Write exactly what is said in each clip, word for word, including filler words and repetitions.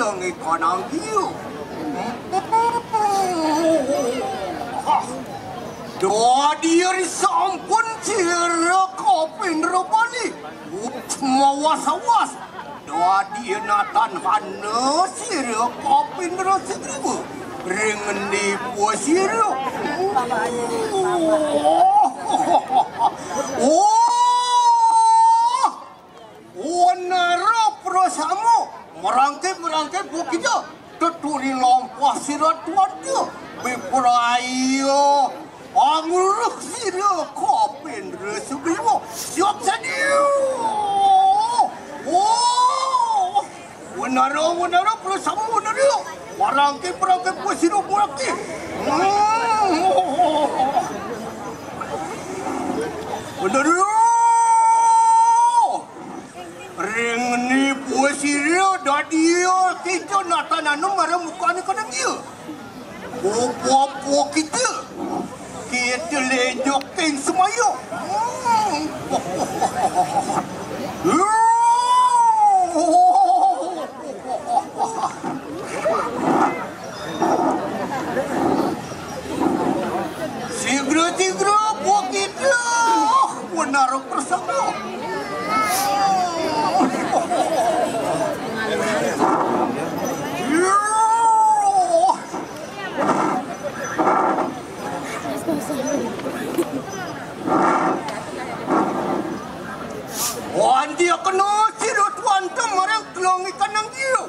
Ngikanang ieu. Dadi sampun sira kapindra bali. Mawas-awas. Dadi natan hana sira kapindra sugriwa. Ring ngendi pua sira. Oh. Wanara prasama, marangkib-marangkib bukita, teturi lampah sira tuata, bipraya, angluh sira kapindra sugriwa, siap sadia. Oh, wanara, wanara prasama, wanara, marangkib-marangkib bukita, marangkib. Hmm. Wanara. Ring ni pua sira dadi kita natan anu marang mukane kadang dia. Apa-apa kita. Kita lenjok ting semaya. Hmm. Sigra-sigra bukita. Wanara prasama. Wan dia kena sirut wantam marang kelong ikan nang dia.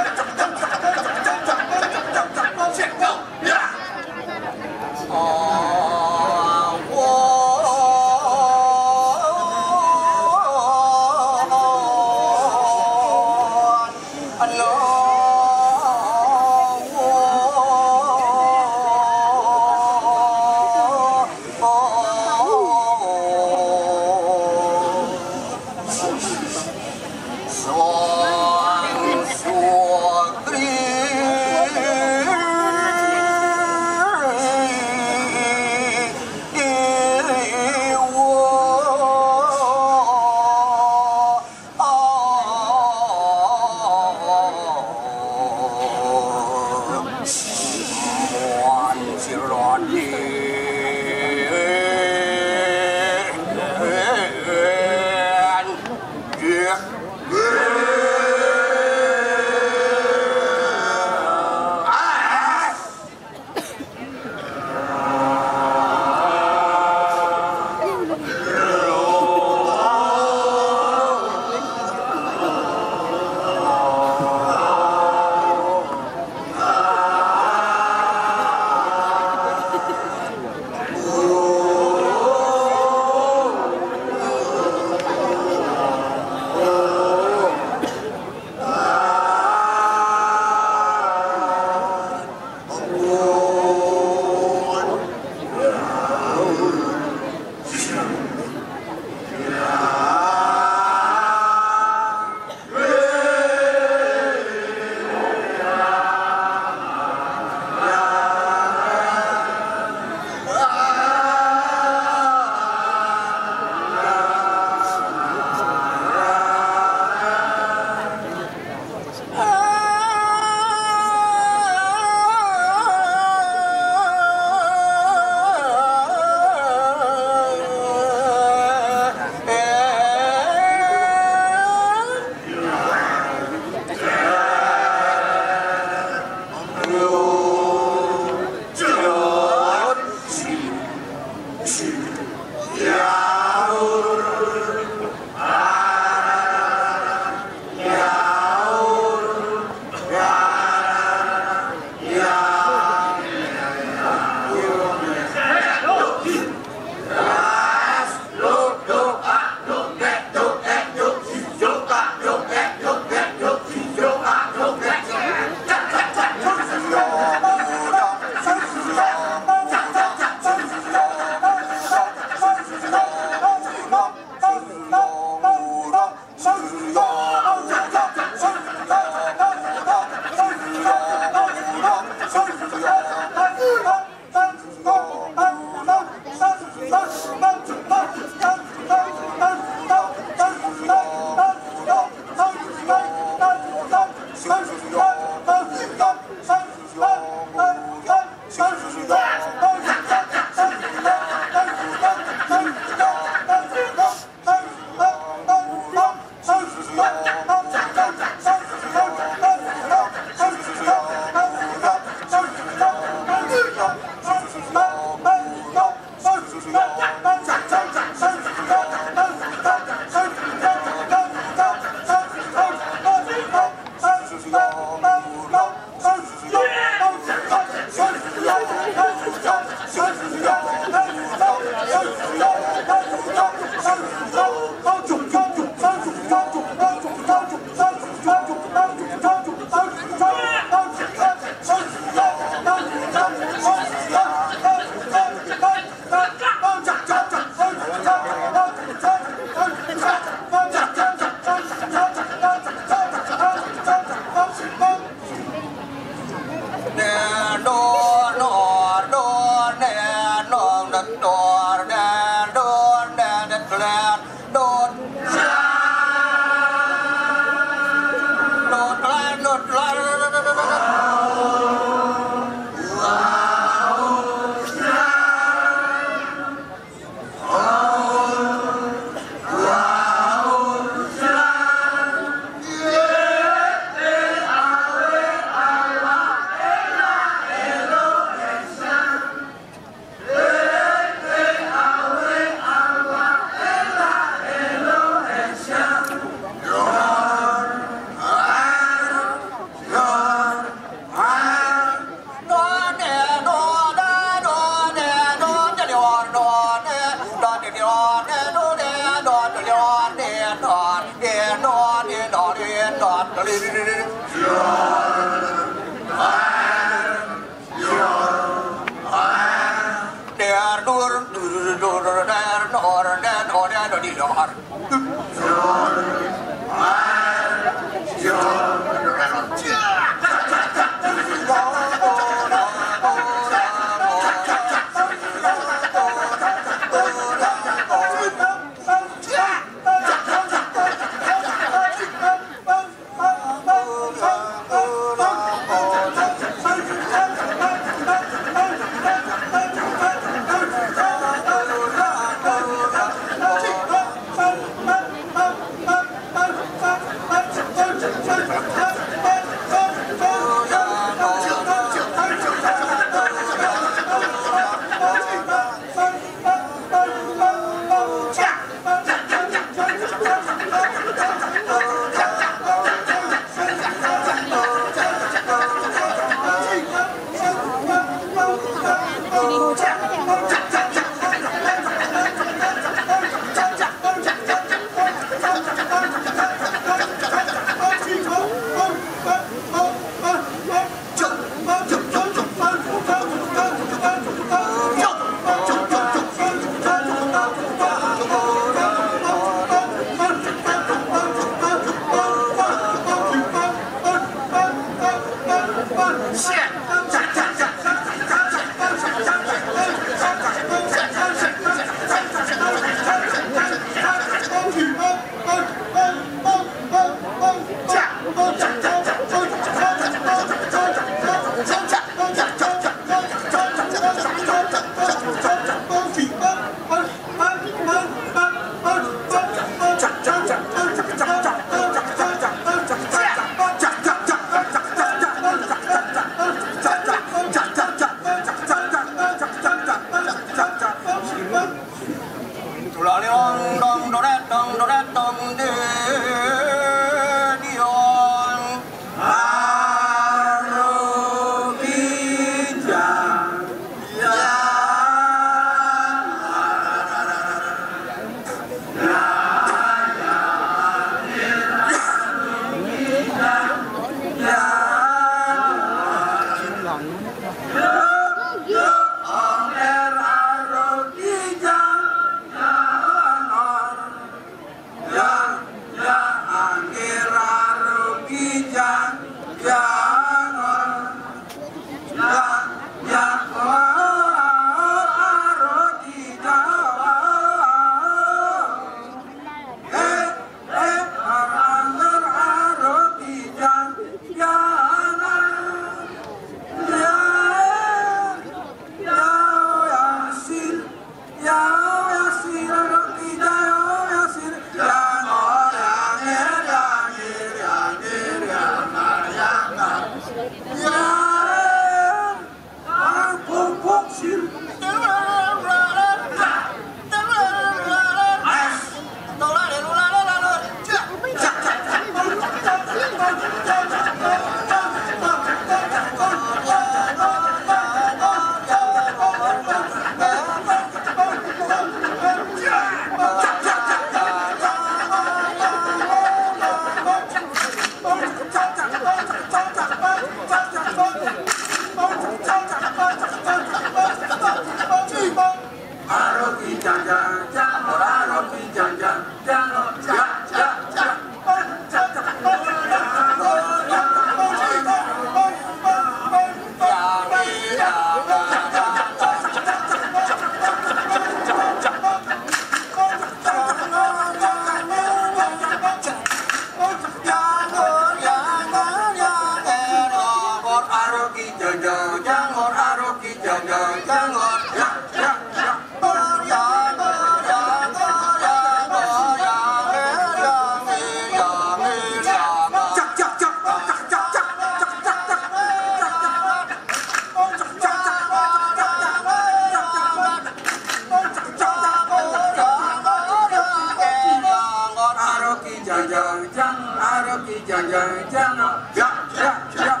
Jang jang jang, aroki jang jang jang, jak jak jak.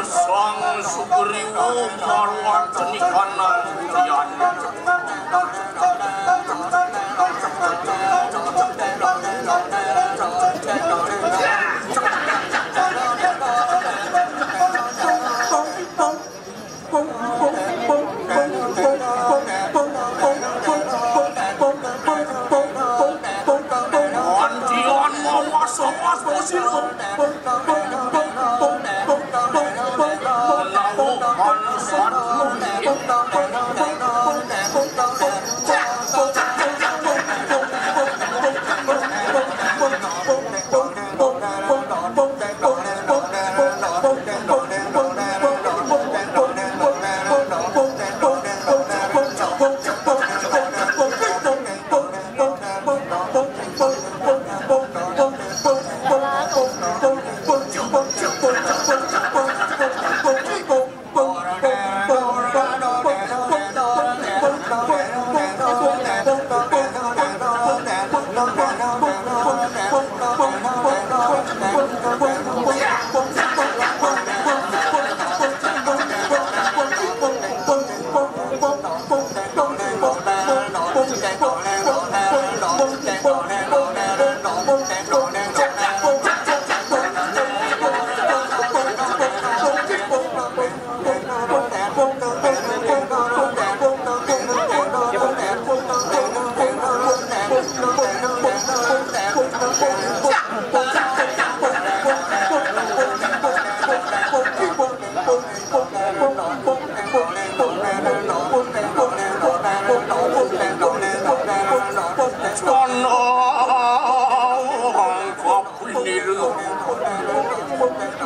Sang Sugriwa marwanteni kanang suryan.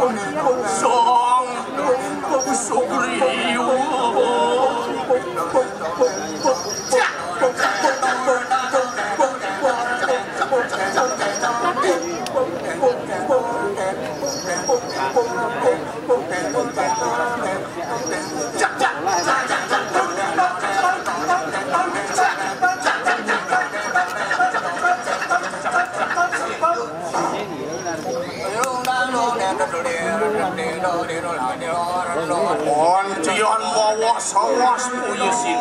Sang Sugriwa. Antian mawas-awas puyisin.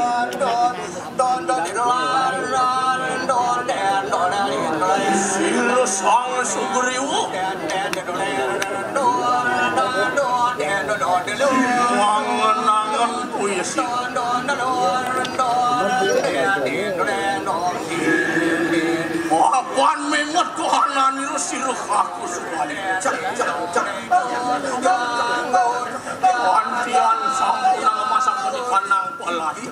Sira Sang Sugriwa. Wangen-angen puyisin. Apan menget kahananira sira kaku suwali. Antian sampun nang masak menika nang palahi.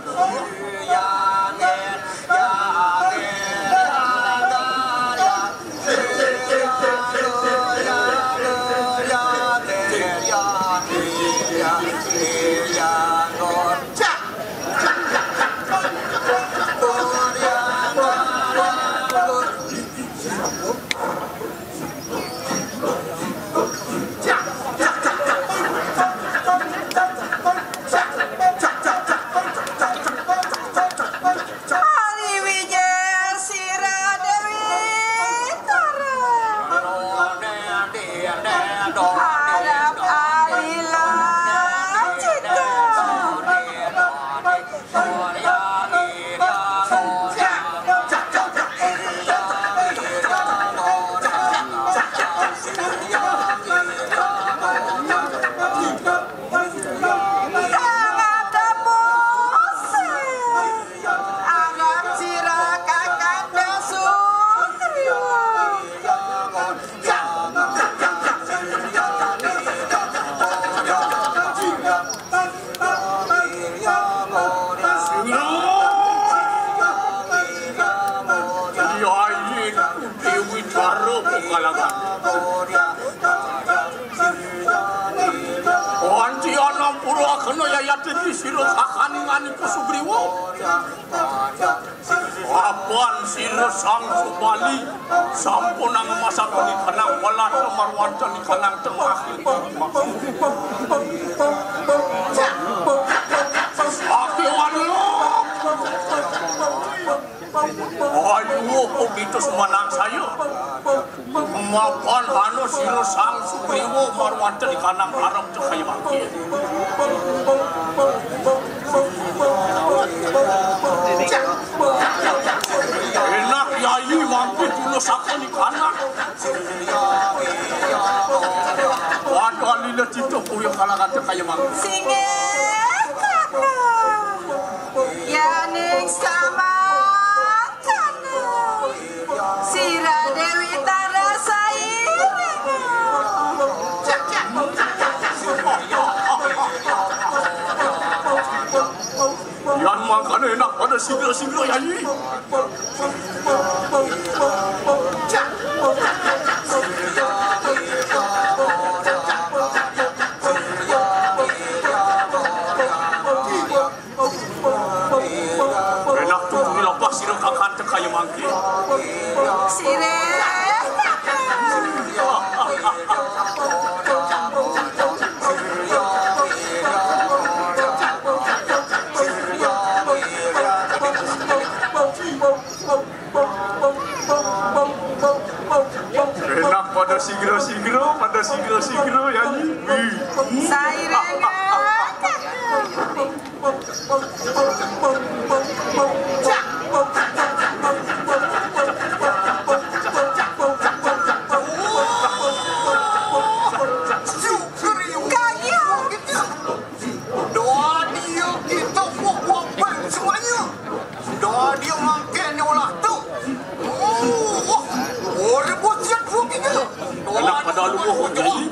Ari Wijaya sira Dewi Tara. Harap alila cita. Kang ada musik. Arep sira Kakanda Sugriwa. Yayi Dewi Tara Pungkalangan. Antian ampura kena yayati sira kakaningan iku Sugriwa. Apan sira Sang Subali sampun angemasak nikanang welas marwanta nikanang tengah. Akewanira. Ayu, kok gitu semenang saya. Mapan hana sira Sang Sugriwa marwanta nikanang arep cekaya mangkin. Enak Yayi mangkin dulu saka nikanang. Waduh, lila cita kuwi kalangan cekaya mangkin. Singgih, Kakang. Yaning sama. Sira Dewi Tara sairing. Yan mangkane enak pada sigra-sigra, Yayi. Enak tuh, lepas sira kakan cekaya mangke. Sire. Enak pada sigra-sigra, pada sigra-sigra, Yayi. Wih. Saireng. Kaya. Doa dia kita buat-buat semuanya. Doa dia makan ni olah tu. Oh, orang buat siap buat kita. Anak pada luwuh, Yayi.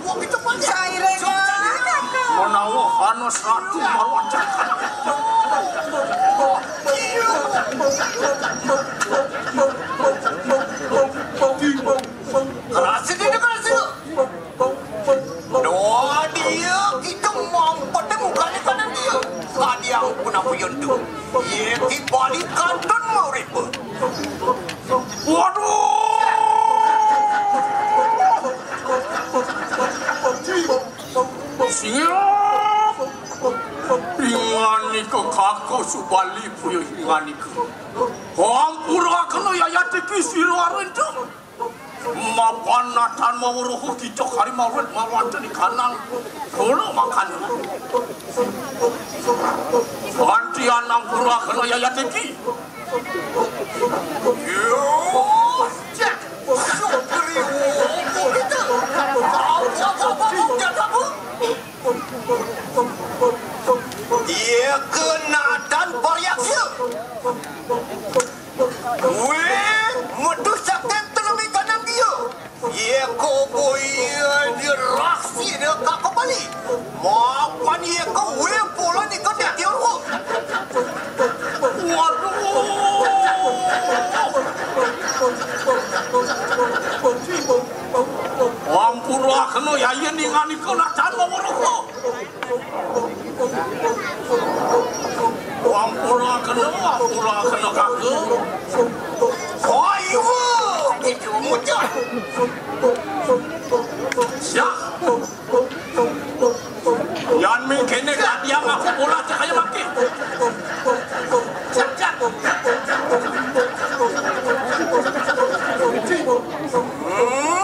Sairengnya. Menawa ana satu marwah cakar. Kerasa dia, kerasa dia. Doa Sing, inganika kaka Subali puya inganika. Ampura kena yayatiki sira arenta. Mapan natan mawruh kita kari mawruh mawruh di kanang. Kula makan. Anti anang pura kena yayatiki. Yo, cek. Supri, kita. Apa, apa, apa, apa, apa? Iya kenatan pariaksa. Weh, metu sakit terlebih kanan dia. Iya ko boya dia raksi dia kak kembali. Mapan iya ko weh pola ni kena dia. Waduh. Ampura kena yaya ningan iko natan mawuruh. Ampura kena, ampura kena kaka. Ayo, itu muncul. Siap. Yan mengkene kadiang aku bola cahaya mangke. Siap, siap. Hmm.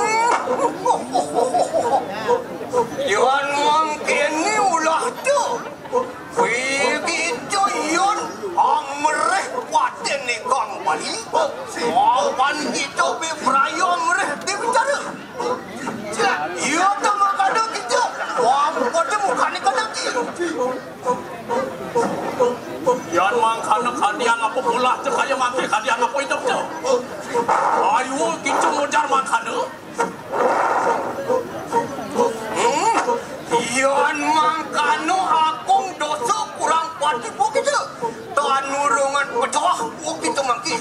Yan mangkene ulah tu. Begitu yan amreh paten ikang Bali. Apan kita bebraya amreh di bicara. Iya, tu mangkana kita. Wah, kota mukane kena ki. Yan mangkana kadiang apa bola cahaya mangke kadiang apa itu tu. Ayo kita mujar mangkana. Hmm? Yan mangkana akung dosa kurang pati bukit. Tanurungan pecah bukit mangke.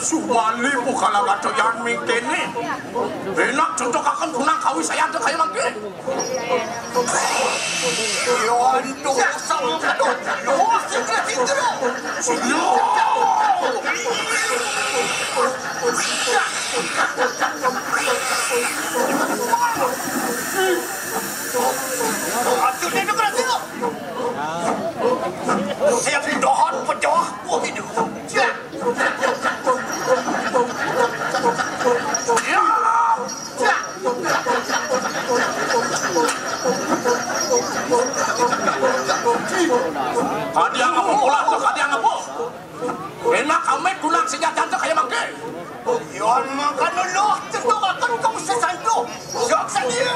Subali pukala kato yan mingkene. Enak contoh kakang kunang kawi saya ada kaya mangke. Yo, antu, sama kato. Yo, singgah, singgah. Yo. Aduh, dia berhasil. Siap dohon pedoh. Wah, gitu. Siap. Ya. Kadiang apa pula tu, kadiang apa? Enak amat kunang senjata tu kaya mangke. Yon makan dulu, tentu akan kau sesantu. Siap saja.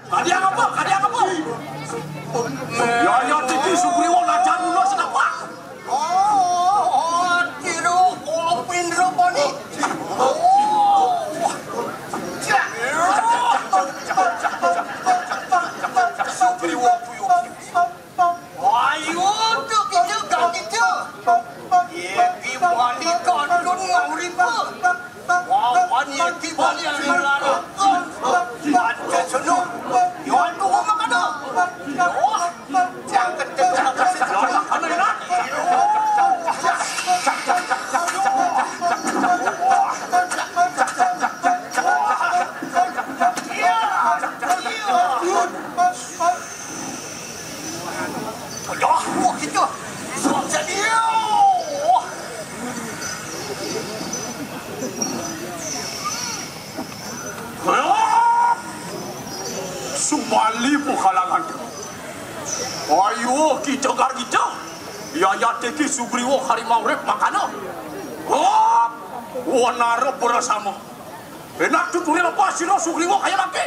Kadiang apa? Kadiang apa? Ya, ya, titi Sugriwa lajan dulu sedapak. Oh, tiru kopin rupani. Oh. Sugriwa puyuh. Ayo, tu kita ganti tu. Ye, ki bali kantun nguripa. Wawan ye, ki bali anu lara. Baca sunu. Yo, tu kau makan tu. Wah, jangan kecil, jangan kecil. Jangan kecil, jangan kecil. Iya, iya. Aduh, wah, gitu. Susah dia. Subali pun kalangan. Ayo, kita gar kita. Ya, ya, teki Sugriwa harimau rep makana. Hop, wanara bersama. Enak tu turi lepas sira Sugriwa kaya mangke.